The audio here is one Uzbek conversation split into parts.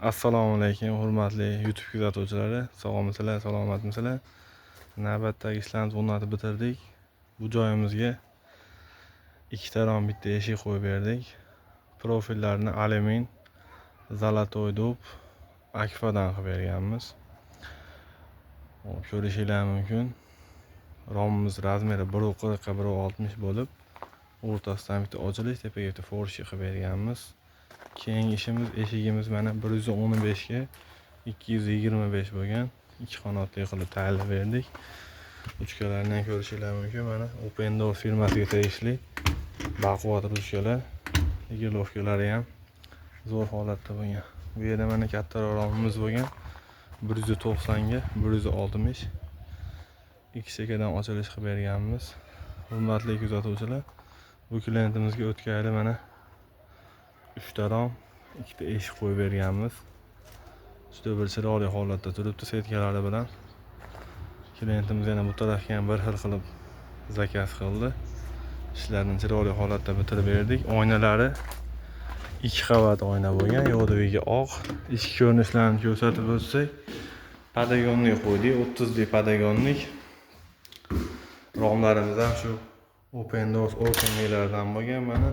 Assalomu alaykum, hurmatli YouTube kuzatuvchilari. Sog'misizlar, salomatmisizlar? Navbatdagi ishlarimizni o'rnatib bitirdik. Bu joyimizga ikkita rom, bitta eshik qo'yib berdik. Profillarni alyumin, золотой дуб, akfadan qilib berganmiz. Hop, ko'rishinglar mumkin. Romimiz размер i 1,40 ga 1,60 bo'lib, o'rtasidan bitta ochilish, tepaga bitta форсик qilib berganmiz. Keyingi ishimiz, eshigimiz mana 115 ga 225 bo'lgan. Ikki qanotli qilib tayyorlab berdik. Ruchkalarni ham ko'rishinglar mumkin. Mana, Open Door firmasiga tegishli baquvvat ruchkalar. Регулировка lari ham zo'r holatda bo'lgan. Bu yerda mana kattaroq romimiz bo'lgan. 190 ga 160, ikki chekkadan ochilish qilib berganmiz. Hurmatli kuzatuvchilar, bu klientimizga o'tgan yili mana uchta rom, ikkita eshik qo'yib berganmiz. Juda bir chiroyli holatda turibdi сетка lari bilan. Klientimiz yana bu tarafga ham bir xil qilib заказ qildi. Ishlarni chiroyli holatda bitirib berdik. Oynalari ikki qavat oyna bo'lgan, yo'qdagi oq. Ichki ko'rinishlarini ko'rsatib o'tsak, подоконник qo'ydik, 30 lik подоконник. Romlarimiz ham shu Open Doors openliklardan bo'lgan, mana,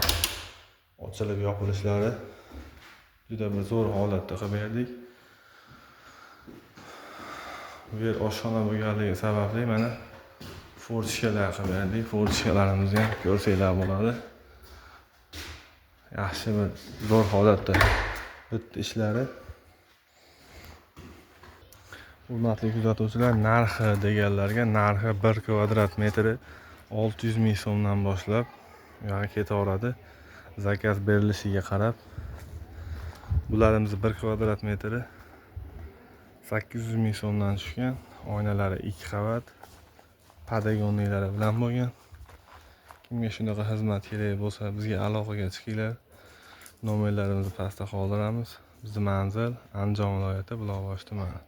ochilib yopilishlari juda bir zo'r holatda qilib berdik. Bu yer oshxona bo'lganligi sababli mana форточка lar qilib berdik. Форточка larimizni ham ko'rsanglar bo'ladi. Yaxshi bir zo'r holatda bitdi ishlari. Hurmatli kuzatuvchilar, narxi deganlarga, narxi 1 kvadrat metri 600 ming so'mdan boshlab u yog'i ketaveradi. Заказ berilishiga qarab. Bularimiz 1 kvadrat metri 800 ming so'mdan tushgan. Oynalari ikki qavat, подоконник lari bilan bo'lgan. Kimga shunaqa xizmat kerak bo'lsa, bizga aloqaga chiqinglar. Nomerlarimizni pastda qoldiramiz. Bizni manzil: Andijon viloyati, Buloqboshi tumani.